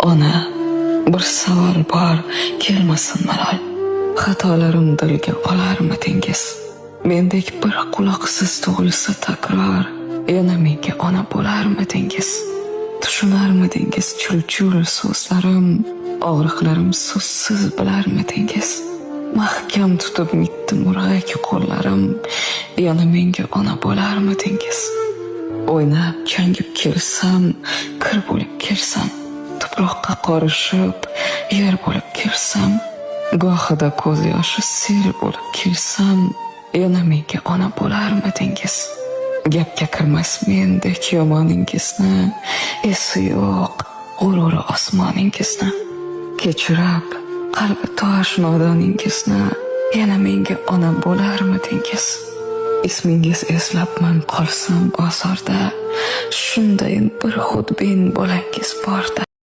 Ona, bir savol bor, kelmasin malol. Xatolarim dilga olarmidingiz? Mendek bir quloqsiz tug'ilsa takror, yana menga ona bo'larmidingiz? Tushunarmidingiz chul-chul so'zlarim, og'riqlarim so'zsiz bilarmidingiz? Mahkam tutib mitti murg'ak qo'llarim, yana menga ona bo'larmidingiz? O'ynab changib kelsam, kir bo'lib kelsam, tuproqqa qorishib, yer bo'lib kelsam, gohida ko'z yoshi sel bo'lib kelsam, yana menga ona bo'larmidingiz? Gapga kirmas mendek yomoningizni, esi yo'q g'ururi osmoningizni. Kechirib qalbi tosh nodoningizni, yana menga ona bo'larmidingiz? Ismingiz eslabman qolsam ozorda, shundayin bir xudbin bolangiz borda.